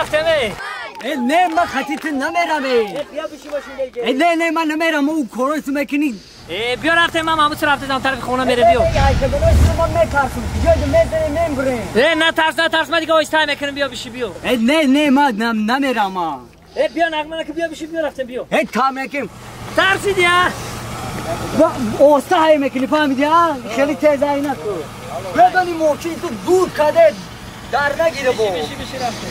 رفتم نه من خطیت نمیرم. بیا بشی باشین دیگه. نه نه من نمیرم، او کارای تو میکنی. بیا رفتم من محمود رفته دم طرف خونه میره بیا. من میترسم جای میزنه نمیبره. نه ترس نه ترس، من دیگه آیسته میکنم، بیا بشی بیا. نه نه من نمیرم. بیا نغمه که بیا بشی بیا رفتم بیا. تا میکنم. ترسیدی ها؟ آسته های میکنی فهمیدی ها؟ خیلی تیز های نکن. بدانی ماشین تو دور کده در نگیره با. بشی بشی رفتم.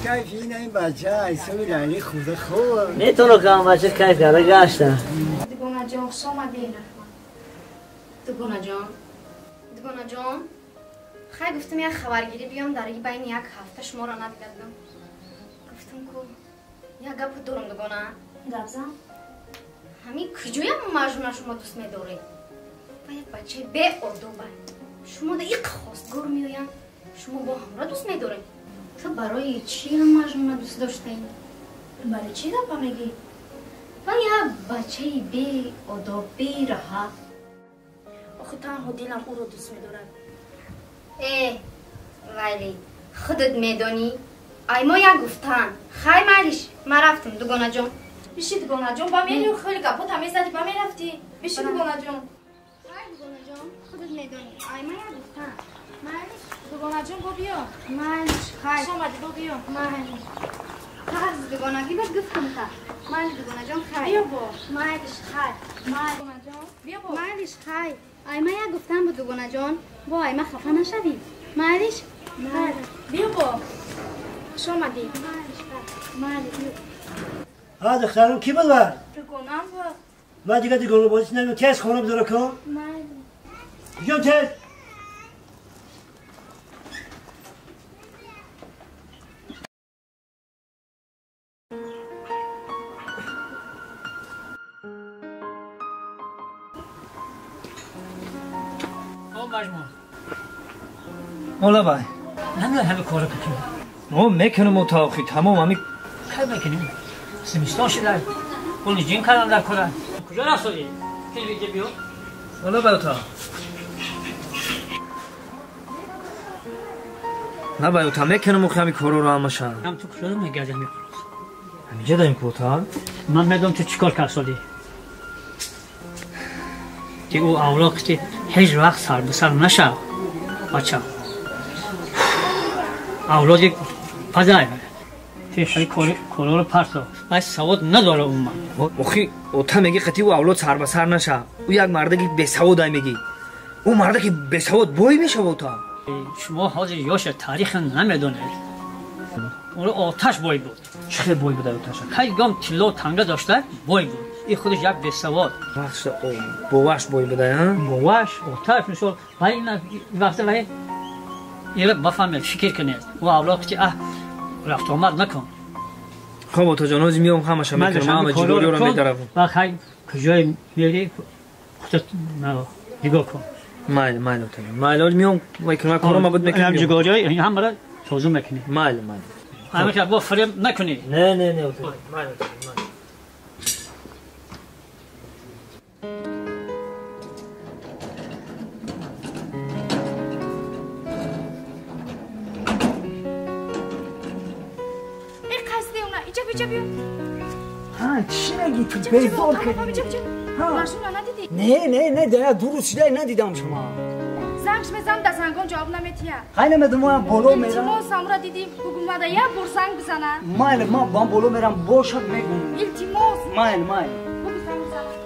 کیف کیف این بچه ایسوی لعنی خوده خوب میتونو که هم بچه کیف کرده گشته. دوگانه جان خوش آمدی. دوگانه جان، دوگانه جان، خیلی گفتم یک خبرگیری بیام در این بین یک هفته شما را ندیده بودم. گفتم که یک گپ دارم دوگانه. گپ زن. همین کجویم مجنون شما دوست میداره و یک بچه بی ادبه. شما در یک خواستگار میآیم، شما با هم را دوست میداره. تو برای چی هم مجنون دوست داشته این؟ برای چی گپ میگی؟ و یک بچه بی ادب بی رها. آخه تنها دلم او را دوست میدارد. ای ولی خودت میدونی ای ما یک گفتن خیلی مالیش. من رفتم دوگانه جان. بشی دوگانه جان با میری خیلی گپا تمیز زدی با میرفتی. بشی دوگانه جان. خیلی دوگانه جان خودت میدونی ای ما یک گفتن مالیش. دوگانه جان با بیا. مالیش خیلی خوش آمدی با بیا. مالیش قرض دوگانگی بهت گفتم تا مالیش دوگانه جان خیلی بیا با. مالیش خیلی دوگانه جان بیا با. مالیش خیلی ای ما یک گفتن با دوگانه جان با ای ما خفه نشوی. مالیش نه بیا با. خوش آمدی. مالیش ها دخترم کی بود بر؟ دوگانم بود. من دیگه دوگانه بازی نمی‌کنم. تیز خانم داره کن. بیام تیز. مولا بای نمیدونم همه کارو کنیم. ما میکنم و تاخی تمام همی کار میکنیم. زمستان شده اون جیم کردن در کارن. کجا رفتی؟ کی دیگه بیا؟ مولا بای تا نه بای تا میکنم و همی کارو رو همشا. هم تو کجا میگردی همی خلاص؟ همینجا داریم کوتا. من میدونم تو چیکار کردی. دیگه او اولاق که هیچ وقت سر به سر نشد بچه. اولاد پدر خیلی کارا رو پرتا من سواد نداره اون من. آخی اوتا میگی قطعی او اولاد سر به سر نشه. او یک مرده که بی سواد میگی. او مرده که بی سواد بوی میشه اوتا. شما حاضر یاش تاریخ نمیدونید. اون آتش بوی بود. چه بوی بود آتش؟ خیلی گام طلا تنگه داشته بوی بود. این خودش یک بی سواد. بخش بوش بوی بوده ها؟ بوش آتش میشد. و این وقتی ولی یه بفهمید فکر کنید و اولاد که رفت آمد نکن. خب تا جانوز میام همش میکنم همه جگاری رو میدارم. و خیلی کجای میری خودت نگاه کن. مایل مایل تا مایل میام میکنم کارم بود میکنم. جگاری این هم برای توزیع میکنی. مایل مایل. همه که با فریم نکنی. نه نه نه مایل مایل. ها چی میگی تو بیزار کردی؟ ماشین ندیدی؟ نه نه نه ده درست شده ندیدم شما. زنگش میزنم در زنگان جواب نمیتیه. خیلی میدونم بالا میرم. التماس امرا دیدی بگو ماده یه بار زنگ بزنه. مایل ما با بالا میرم باشد میگم. التماس. مایل مایل. بگو زنگ بزنه.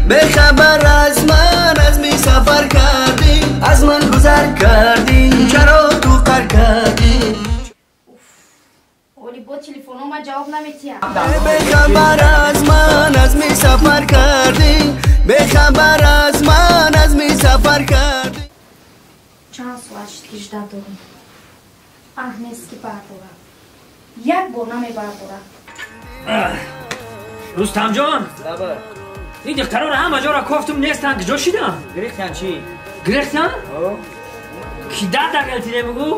бехабар аз ман аз ми сафар кардӣ, аз ман гузар кардӣ, чаро ту қар кардӣ? Оли бо телефонома ҷавоб наметиҳам. Бехабар аз ман аз ми сафар кардӣ, бехабар аз ман аз ми сафар кардӣ. Чанд соат шуд ки жда дорам. Аҳ нест ки бардорам. Як бор намебардорам. Рустамҷон, ин духтароро ҳама ҷоро кофтум, нестанд. Куҷо шиданд? Гирифтан чӣ? Гирифтан? Ки дар дағелтине бугӯ?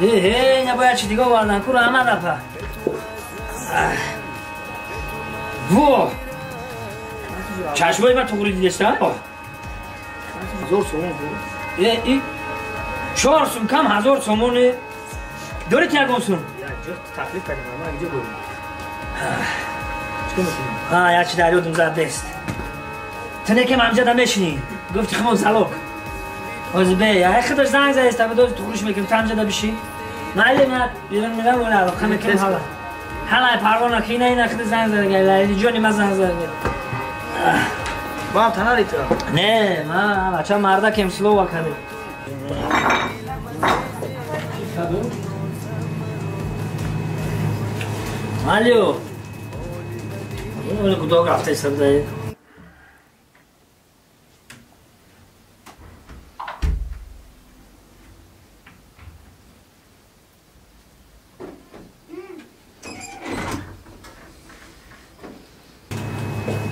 Э, набояд чи дига овардан ку ҳама дафа. Во! Чашмои ман туғри дидеста? 1000 сомон буд. Э, и 4 сум кам 1000 сомоне. Дори ки ягон сум? Таклиф кардем, ама инҷо дорем. Чикор мекунем? Ҳа, як чи дар ёдум зад нест. Ту некем амҷада мешинӣ. Гуфти химон залог. Ҳозир бе, яй худаш занг задаиста, бидози туғриш мекунем, ту амҷада бишӣ. Майли ман берун мирам, ола алоқа мекунем ҳала. Ҳала парво накун, ина ина худ занг зада, Лайли ҷони ман занг зада. Ман танари ту. Не, ман бача мардакем слова кардем. Алло. Куда рафта истода?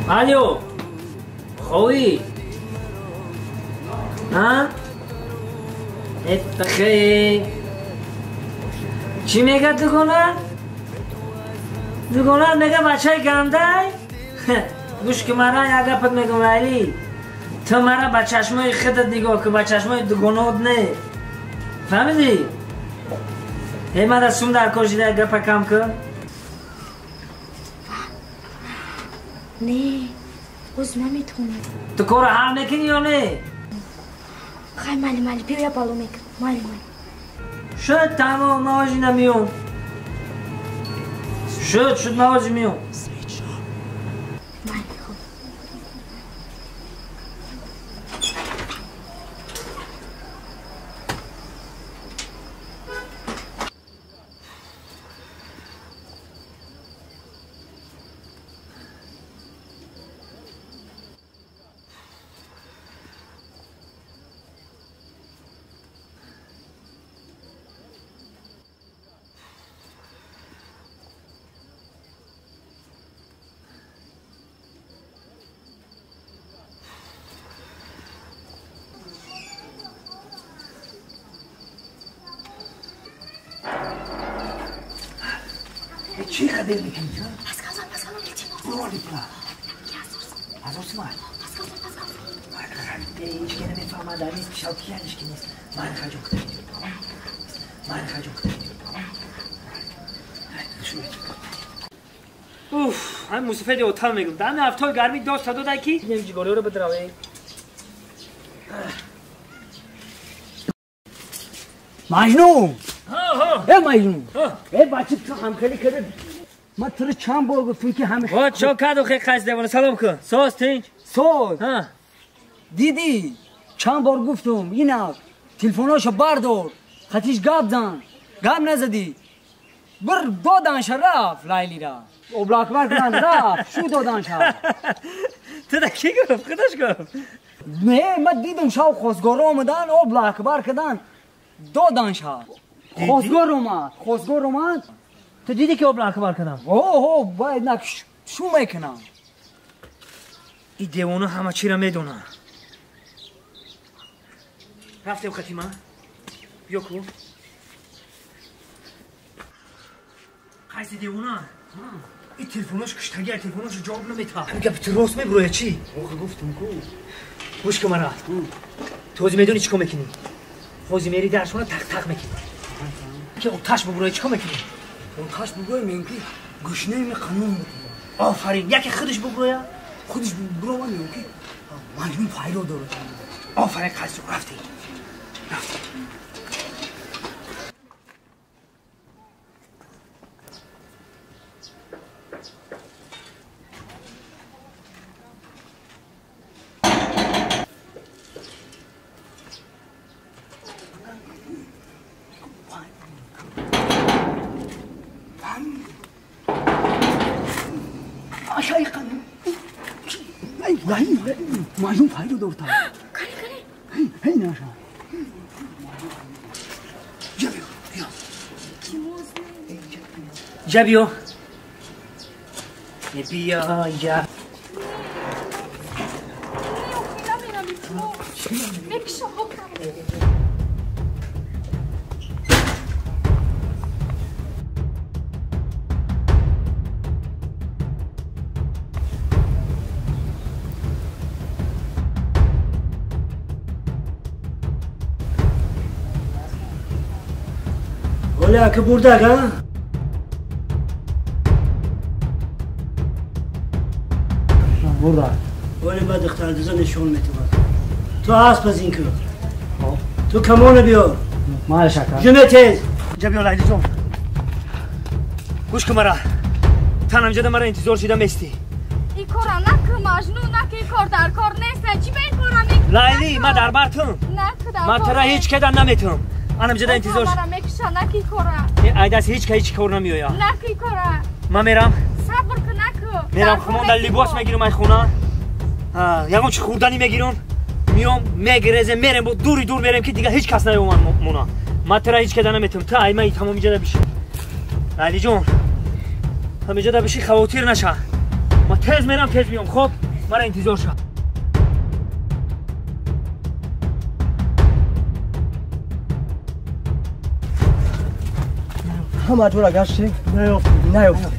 Алло. Хои. А? Эттахе. Чӣ мегӯяд дугона? Дугона мега бачаи гандай? Гӯш ки мара як гапат мегӯм, Лайли. Ту мара ба чашмои худат нигоҳ кун, ба чашмои дугонаот не. Фаҳмидӣ? Э, мара сум дар кор шида, як гапа кам кун. Не, боз наметавонам. Ту корро ҳал мекунӣ ё не? Хай, майли, майли, биё я бало мекунам. Майли, майли. Шуд, тамом, ман ҳозир намеём. Шуд, шуд, ман ҳозир меём. Майли, хуб. Чӣ хабар мекунӣ? Пас калзан, пас калзан, илтимос. Буроли пула. 1000 сом. 1000 сом. Пас калзан, пас калзан. Ҳеҷ ки намефаҳмад, дар нист шавқия ҳеҷ ки нест. Ман хаҷон кунам. Ман хаҷон кунам. Уф, ҳамин мусофири отал мегӯм. Дар ҳамин ҳафтаҳои гармӣ дод садо дай ки ҷиголиҳоро бидраве. Маҷнун! Э маҷнун! Э бача ту ҳамкорӣ кардӣ. Ман туро чанд бор гуфтам ки ҳамин. Во чо каду хе қайс девона салом кун. Соз тинч. Соз. Ҳа. Дидӣ чанд бор гуфтам ина телефоношо бардор. Хатиш гап зан. Гап назадӣ. Бир доданша рафт Лайлира. Облакбар кунан рафт. Шу доданша. Ту да ки гуфт? Худаш гуфт. Не, ман дидам шав хостгоро омадан, облакбар кардан. Доданша. Хостгор омад, хостгор омад. Ту дидӣ ки облакбар кардам? Ҳо, бояд на шу мекунам. Ин девона ҳама чиро медонад. Рафтем хатима. Биё ку. Қайси девона? Ин телефонош куштагия, телефоношо ҷавоб наметиҳад. Ҳамин гапи ту рост мебурояд чӣ? Охи гуфтам ку. Гӯш кун мара. Ту ҳозир медонӣ чӣ кор мекунӣ? Ҳозир мери даршона тақ-тақ мекунӣ. Ки оташ бубурояд чӣ кор мекунӣ? Оташ бубурояд мегӯям ки гӯшнаи ми қанон бикунам. Офарин, яке худаш бубурояд? Худаш бубурояд мегӯям ки маҷнун пайдо дорад. Офарин қайсу, рафтем. Рафтем. Лайли, Маҷнун пайдо дорта. Кани, кани. Ҳей, наша. Ҷа биё, биё. Ҷа биё. Биё, ҷа. Мекишам, бокам. Оля, ки бурдак, а? Бурдак. Оля, ба духтардуза нишон метавад. Ту асп аз ин кун. Ту камона биёр. Майл шака. Ҷуме тез. Ҷа биё, Лайли ҷон. Гӯш кун мара. Тан ҳамҷада мара интизор шида местӣ. Ин кора накун, Маҷнун, наку, ин кор дар кор нест. Чӣ ба ин кора мекунӣ? Лайли, ман дар бар тум. Наку, дар Ман кор тара нест. ҳеҷ кадан наметум. Анамҷада интизор. Мара мекуша, наку ин кора. Айдас ҳеҷ ка ҳеҷ кор намеояд. Наку ин кора. Ман мерам. Сабр кун, наку. Мерам Дар кор хумон дар нест либос ин кор. мегирам ай хона. Ягон чи хӯрданӣ мегирам. Миём, мегирезем, мерем, бо дури дур мерем ки дига ҳеҷ кас наёмад мона. Ман тара ҳеҷ када наметум. Та ай ман тамом иҷада биши. Лайли ҷон. Ҳамиҷада биши, хавотир наша. Ман тез мерам, тез миём. Хоб, мара интизор ша. Ҳама ҷора гаштем, наёфтем.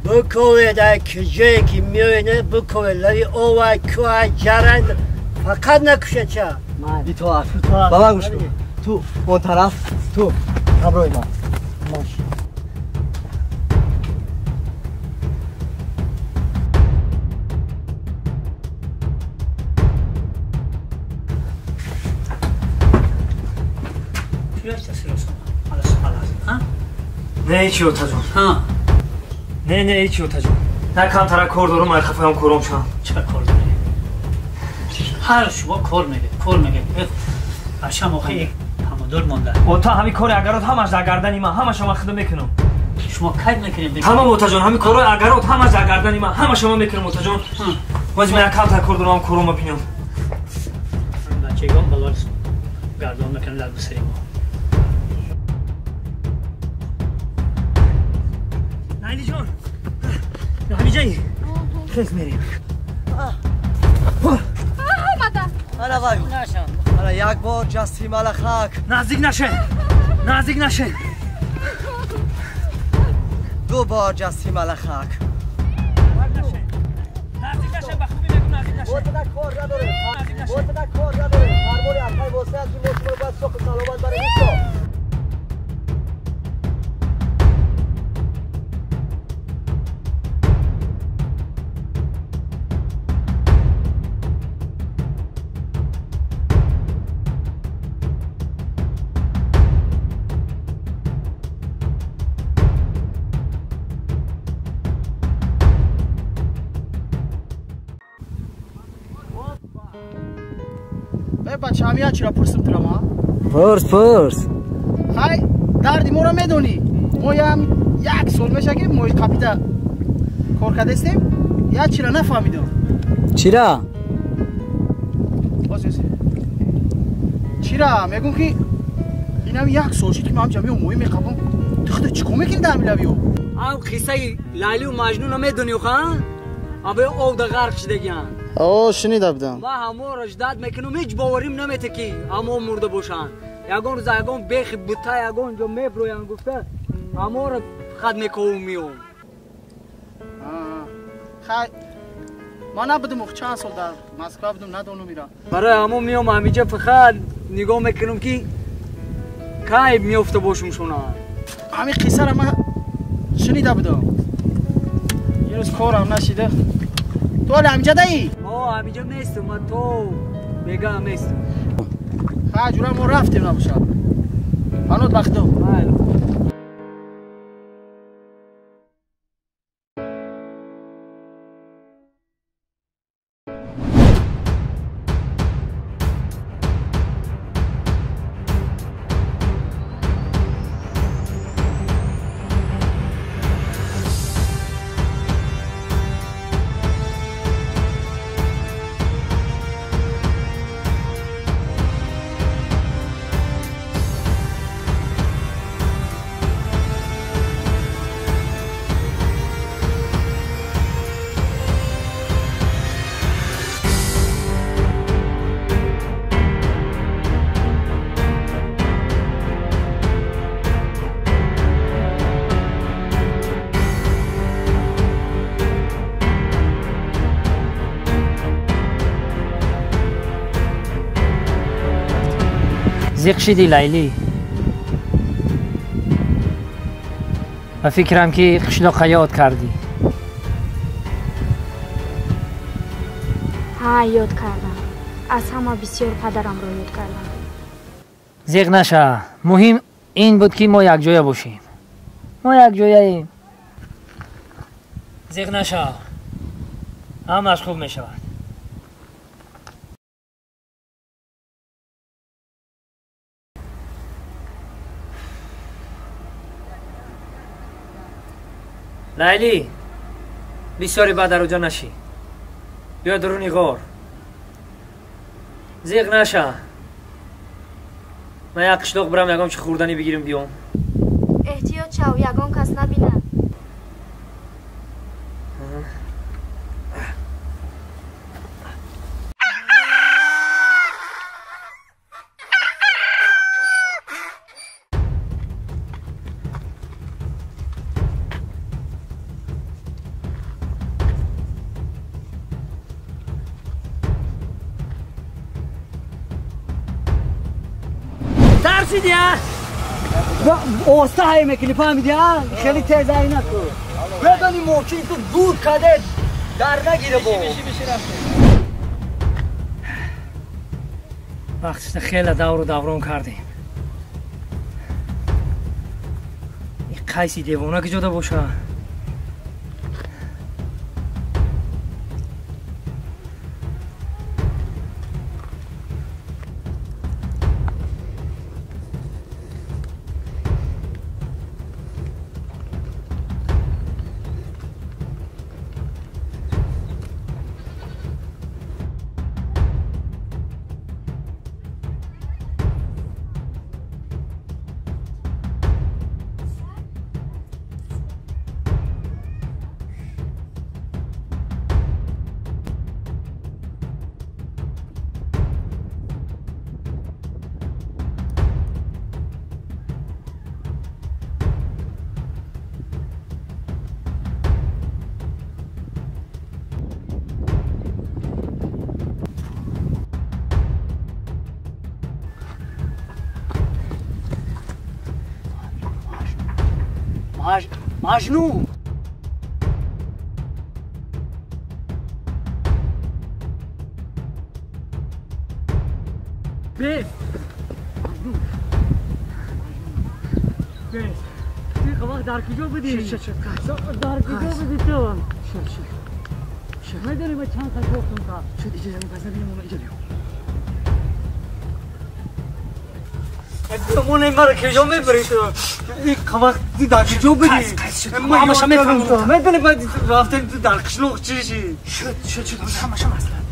Бикӯвед, ай куҷое ки меоед, бикӯвед, лаби овай, кӯҳай, ҷарай, фақат накушед ча. Итоат. Ба ман гӯш кун. Ту он тараф, ту ҳамроҳи ман. Бош. Не, ҳеҷ отаҷон. Не, не, ҳеҷ отаҷон. На камтара кор дорам, ай хафаям кором шавам. Чӣ кор дорӣ? Ҳар шумо кор мегӯед, кор мегӯед. Бачам охи помидор монда. Ота, ҳамин кори агарот ҳамаш дар гардани ман, ҳамаша ман худо мекунам. Шумо кайд мекунед? Тамом отаҷон, ҳамин корҳои агарот ҳамаш дар гардани ман, ҳамаша ман мекунам отаҷон. Боз ман як камтар кор дорам, корома бинам. Бачагон балор гардон мекунанд дар бисари мо. Лайли ҷон, ҳамиҷаи хез мерем. Омада. Ана вай. Ана як бор ҷасти малахак. Наздик наше, наздик наше. Ду бор ҷасти малахак. Наздик наше, ба хуби мегум наздик наше. Ботада кор надорем. Ботада кор надорем. Фармони акай восеа ки мо шумо бояд соқи саломат барем исто. Бача, ҳамин як чиро пурсим тура ма? Пурс, пурс. Хай, дарди моро медонӣ. Мо як сол меша ки мои қапида кор кардастем, як чиро нафаҳмидам. Чира? Боз ёси. Чира? Мегӯм ки инам як сол шуд ки ман ҳамҷа меом моҳӣ меқапам. Ту худо чӣ кор мекунӣ дар ҳамин лаби об? Ам қиссаи Лайлию Маҷнунро медонӣ, ха? Абе овда ғарқ шидагиян. О, шунида будам. Ман ҳаморо ждат мекунам, ҳеҷ боварим намете ки ҳамо мурда бошанд. Ягон рӯз ягон бехи бута ягон ҷо меброянд гуфта, ҳаморо фақат мековум меом. Хай, ман набудам, ох чанд сол дар Москва будам, надонам ира. Барои ҳамо меом ҳамиҷа фақат нигоҳ мекунам ки кай меёфта бошум шуна. Ҳамин қиссаро ман шунида будам. Як рӯз корам нашида. Ту ҳоле ҳамиҷа даӣ? О, ҳамиҷа нестам, ман то бегаам нестам. Ха, ҷура мо рафтем набошад. Панот ба худо. Майли. Зиқ шидӣ Лайлӣ. Ба фикрам ки қишлоққа ёд кардӣ. Ҳа, ёд кардам. Аз ҳама бисёр падарамро ёд кардам. Зиқ наша. Муҳим ин буд ки мо якҷоя бошем. Мо якҷояем. Зиқ наша. Ҳамааш хуб мешавад. Лайлӣ, бисёре баъд дар оҷа нашӣ. Биё дуруни ғор. Зиқ наша. Ман як қишлоқ бирам, ягон чи хӯрданӣ бигирим биём. Эҳтиёт шав, ягон кас набинад. Оста ҳай мекунӣ, фаҳмидӣ? Хеле тез ҳай накун. Бедони мошин ту дур каде дар нагире бо. Вақтишта хеле давру даврон кардем. Ин Қайси девона куҷода боша? Маҷнун. Бес. Бес. Ту вақт дар куҷо будӣ? Дар куҷо будӣ ту? Медонӣ ман чанд қад кофтам та? Шуд, иҷоза мепас набинам, оно иҷо биё. Мон маро куҷо мебарӣ ту? Ин вақт ту дар куҷо будӣ? Ҳамаша мефаҳмам. Медонӣ баъд рафтем ту дар қишлоқ чӣ шид? Шуд, шуд, шуд, ҳамаша маслиҳат.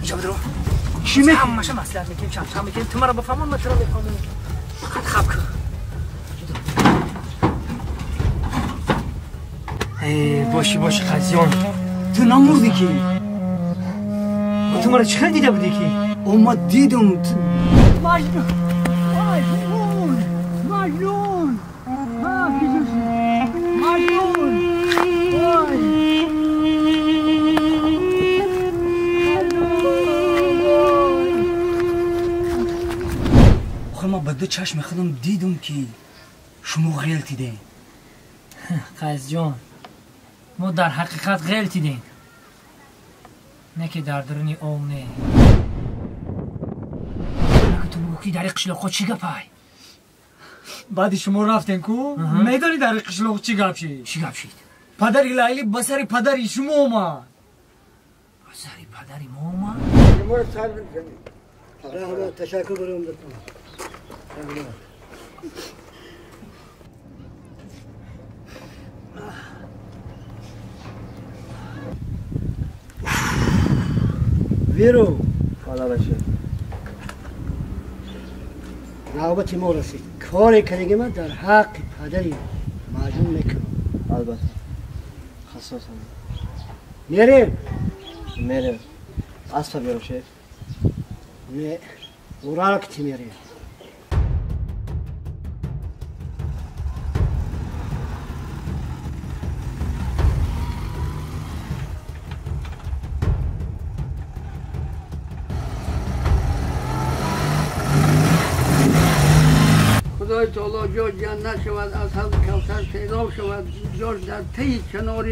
Иҷо бидро. Чӣ мекунӣ? Ҳамаша маслиҳат мекунем, чамчам мекунем. Ту маро бифаҳмон, ман туро мефаҳмонам. Фақат хаб кун. Боши, боши, Қайсиён. Ту намурдӣ ки? Ту маро чӣ хел дида будӣ ки? О, ман дидам. Маҷнун! Маҷнун! Маҷнун! Маҷнун! Ой! Охир ман ба ду чашми худам дидам ки шумо ғелтидем. Қайсҷон, мо дар ҳақиқат ғелтидем. Не ки дар дуруни ов не. Ту бугӯ ки дар қишлоқҳо чӣ гапай? Баъди шумо рафтем ку, медонӣ дар қишлоқ чӣ гап шид? Чӣ гап шид? Падари Лайлӣ ба сари падари шумо омад. Ба сари падари мо омад? Раҳмат, ташаккур барои омадатон. Раҳмат. Веру, навбати мо расид. Коре кардагӣ ман дар ҳаққи падари Маҷнун мекунам. Албатта. Хасосам. Мерем? Мерем. Аспа берам, шеф. Не, Урал ки мерем. خدای تعالی جا جنت شود، از حوض کوثر سیراب شود، جاش در ته کنار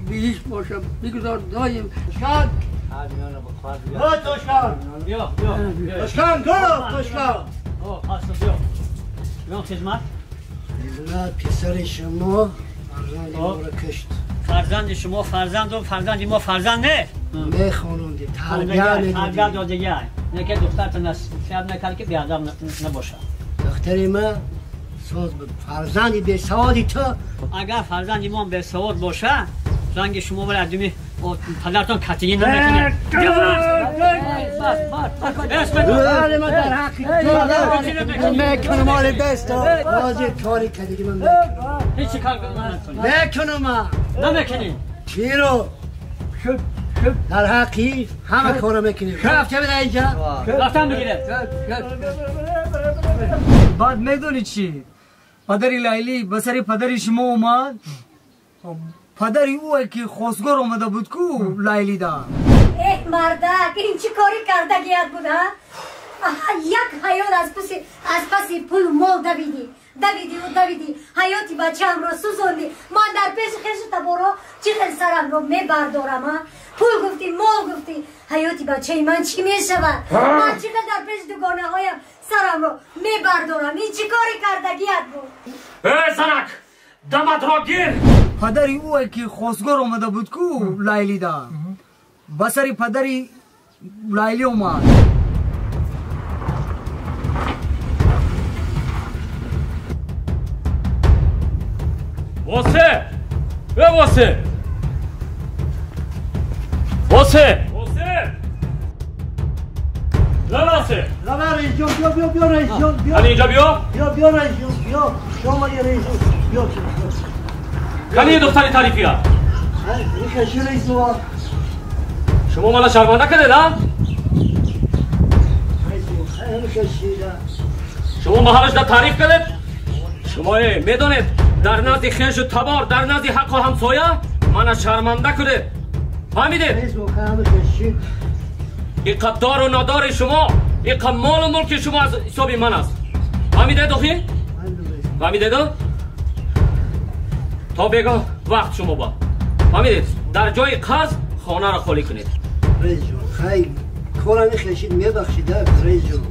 بهشت باشه. بگذار دایم شاد. توشکان بیا بیا توشکان گل توشکان. او اصلا بیا بیا خدمت. نه پسر شما فرزند ما را کشت. فرزند شما فرزند و فرزند ما فرزند نه. میخوانوندی تربیت میدادی. تربیت دادگی نه که دخترت نصیحت نکرد که بیادب نباشه. دختر ما ساز بود. فرزندی به سوادی تو. اگر فرزندی ما به سواد باشه رنگ شما برای ادمی پدرتون کتیگی نمیکنه. بس بس بله ما در حقی تو میکنم مال دست بازی کاری کردی من میکنم. هیچ کار نکنی. میکنم من. نمیکنی. چی رو؟ در حقی همه کارو میکنیم. رفته بده اینجا. رفتم بگیره. بعد میدونی چی؟ پدری لیلی به سر پدری شما اومد. پدری اوه که خواستگار اومده بود کو لیلی دا. اه مردک این چی کاری کردگیت بود ها؟ یک حیات از پس پول مال دویدی دویدی و دویدی، حیاتی بچه‌ام رو سوزوندی. من در پیش خویش تبارا چی خیلی سرم رو میبردارم ها؟ پول گفتی مال گفتی، حیاتی بچه من چی میشود؟ من چی خیلی در پیش دوگانه هایم سرم رو میبردارم. این چی کاری کردگیت بود؟ ای زنک دمت را گیر. پدری اوه که خواستگار اومده بود کو لیلی دا به سر پدری لیلی اومد. واسه واسه واسه واسه لا واسه لا رئیس جان بیا بیا بیا رئیس جان بیا. اینجا بیا بیا بیا رئیس جان بیا. شما یه رئیس جان بیا. کلی دختری تعریفی ها. شما مالا شرمنده کرده نه؟ شما محلش در تعریف کرده؟ شما میدونید در نزد خویش و تبار در نزد حق و همسایه من شرمنده کرده. فهمیدید؟ اینقدر دار و نادار شما، اینقدر مال و ملک شما از حساب من است. فهمیده دخی؟ فهمیده دو؟ تا بگاه وقت شما با. فهمیدید؟ در جای قرض خانه را خالی کنید. رئیس جان خیلی کارم خشید میبخشید رئیس جان.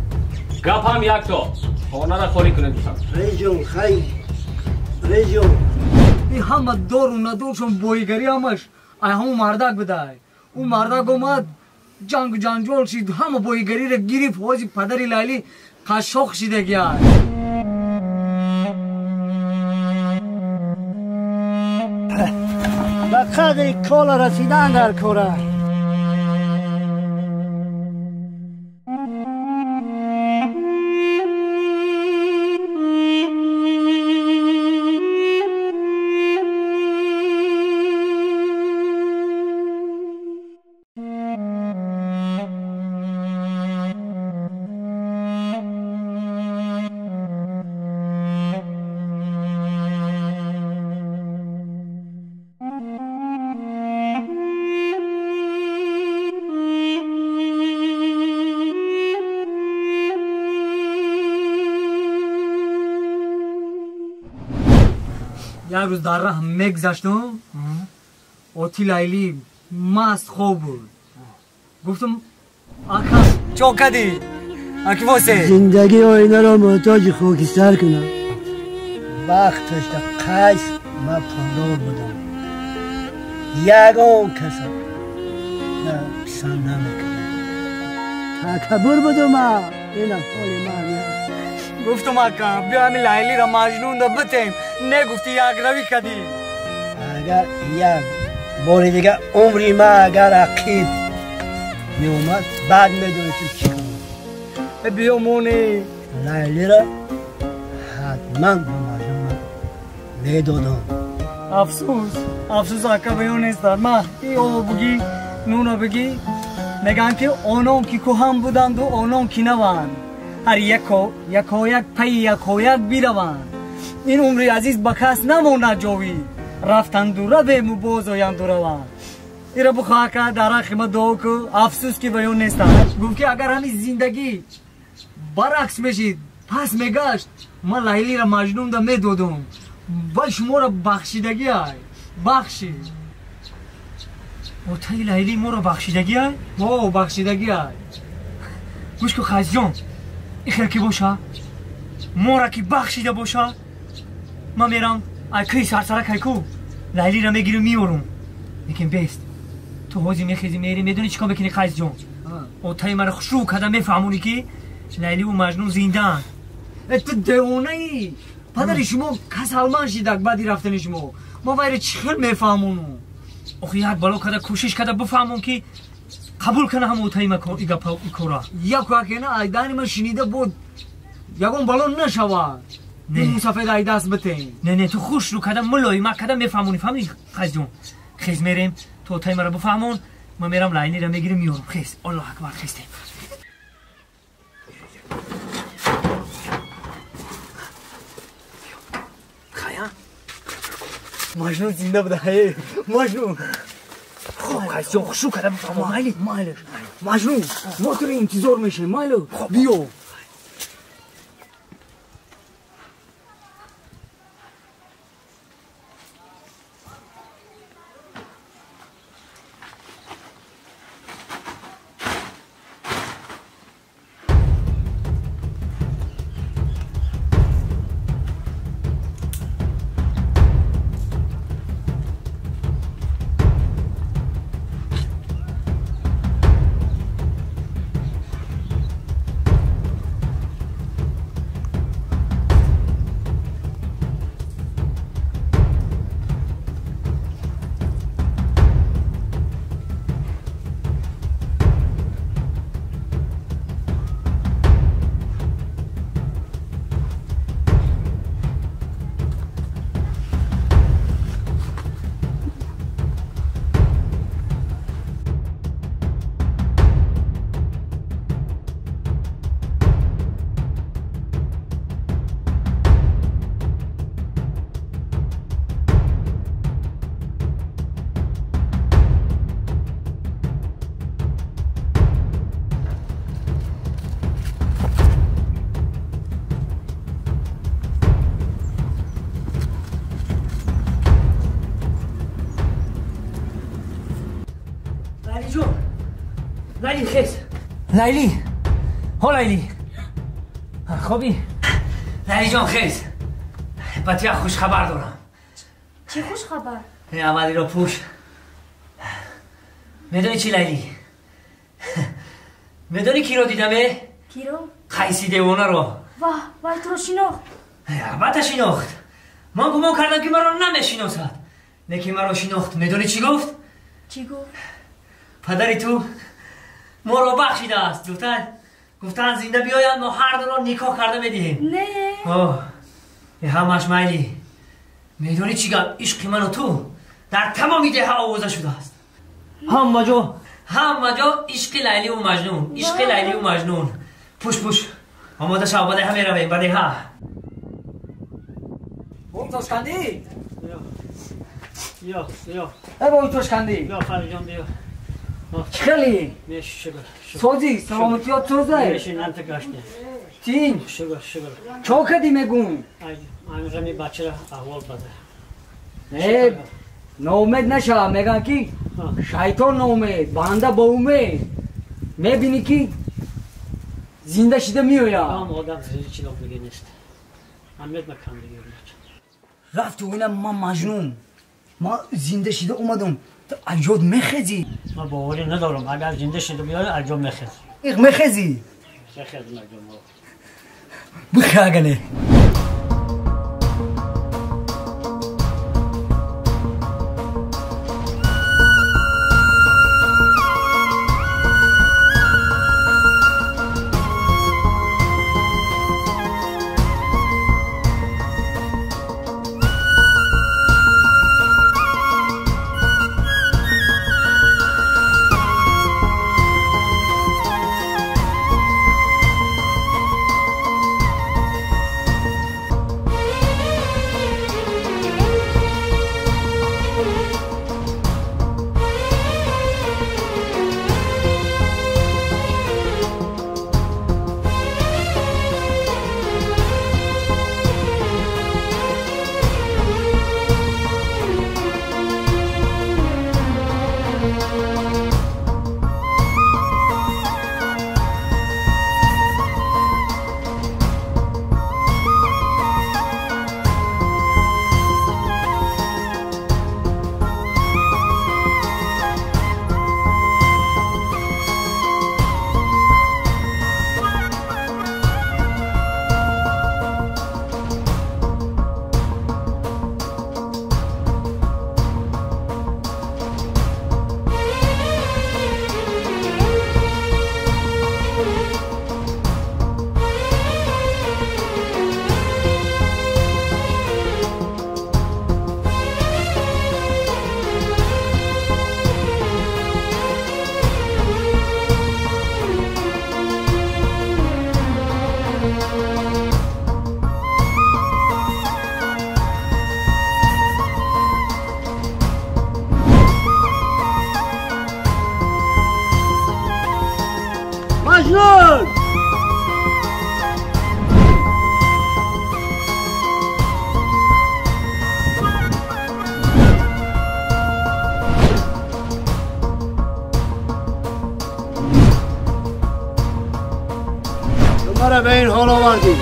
گپ هم یک تا خانه را خالی کنید دوستان. رئیس جان خیلی رئیس جان این همه دار و ندارشون بایگری همش ای همون مردک بده. اون مردک اومد جنگ جنجال شد، همه بایگری را گرفت. حاجی پدری لیلی قشاق شده گیاد. به قدر کالا رسیدن در کوره. یک روز در راه میگذشتم، اوتی لیلی مست خوب بود. گفتم آقا چو کدی اکی واسه زندگی آینه را محتاج خاکستر کنم. وقتش در قیس من پولدار بودم، یگان کسم نه پسند نمیکنم، تکبر بودم من. اینم حال من. گفتم آقا بیا همین لیلی را مجنون دا بتیم. نگفتی یک روی کدی. اگر یک بار دیگه عمری من اگر عقیب می اومد بعد میدونستم چی کنم. بیا مونه لیلی را حتما به مجنون میدادم. افسوس افسوس آقا بیون نیست. ما ای او بگی نونو بگی میگن که اونون که کهن بودند و اونون که نوان، هر یکو یکو یک پی یکو یک بیروان. این عمری عزیز به کس نموند جوی، رفتند و رویم و باز آیند و روان. ایرا بخواه که در حق ما دعا کو. افسوس که بیان نیستم. گفت که اگر همین زندگی برعکس میشید Пас мегашт ман Лайлиро Маҷнун да медодам. Вай шуморо бахшидагӣ ай. Бахшид. Отаи Лайли моро бахшидагӣ ай? О, бахшидагӣ ай. Гӯш кун Қайсҷон, ин хел ки боша, мора ки бахшида боша, ман мерам ай кӯи сарсарак ай ку Лайлиро мегирам меорум. Лекин бест. Ту ҳозир мехези мери, медонӣ чӣ кор мекунӣ Қайсҷон? Отаи маро хушрӯ карда мефаҳмонӣ ки Лайливу Маҷнун зиндаанд. Ту девонаӣ. Падари шумо касалман шидак баъди рафтани шумо. Ма вайро чӣ хел мефаҳмонам? Охи як бало карда кӯшиш карда бифаҳмон ки қабул кана ҳам отаи ма гапа кора. Яку акена айдани ма шинида буд ягон бало нашавад. Не мусафед ай даст битен. Не, не, ту хуш рӯ карда мулоима карда мефаҳмонӣ, фаҳмидӣ Қайсҷон? Хез мерем, ту отаи маро бифаҳмон, ман мерам Лайлиро мегирам меорам. Хез, Аллоҳ акбар, хестем. Маҷнун зинда буда, эй, Маҷнун. Хуб, Қайсҷон, хушрӯ карда бифаҳмон, майли? Майлиш. Маҷнун, мо туро интизор мешавем, майли? Биё. Лайли, хез. Лайли. Ҳо Лайли. Хобӣ? Лайли ҷон, хез. Ба ту як хушхабар дорам. Чӣ хушхабар? Аввалиро пӯш. Медонӣ чӣ Лайли? Медонӣ киро дидаме? Киро? Қайси девонаро. Ваҳ, вай туро шинохт. Албатта шинохт. Ман гумон кардам ки маро намешиносад. Лекин маро шинохт. Медонӣ чӣ гуфт? Чӣ гуфт? Падари ту моро бахшидааст. Гуфтанд зинда биёянд, мо ҳар дуро никоҳ карда медиҳем. Не. Ҳамаш майли. Медонӣ чӣ гап? Ишқи ману ту дар тамоми деҳа овоза шудааст. Ҳама ҷо ишқи Лайливу Маҷнун, ишқи Лайливу Маҷнун. Пӯш, пӯш. Омода шав, ба деҳа меравем, ба деҳа. Бом Тошкандӣ? Биё, биё. Э бой Тошкандӣ. Биё Фаридҷон, биё. Чӣ хелӣ? Шукр. Созӣ, саломатиёт созай? Нанта гаште. Тинҷ? Шукр, шукр. Чо кардӣ мегӯм? Ҳамин бачара аҳвол бада. Не, ноумед наша, мегӯянд ки шайтон ноумед, банда ба умед. Мебинӣ ки зинда шида меояд. Ам одам чӣ дига нест. Амед макан дига. Рафту ина ман Маҷнун. Ман зинда шида омадам. Ту аҷод мехезӣ? Ман боварӣ надорам. Агар зинда шида биёй, аҷод мехез. Иқ мехезӣ? Мехезам аҷод. Бихагале. Маро ба ин ҳол овардӣ.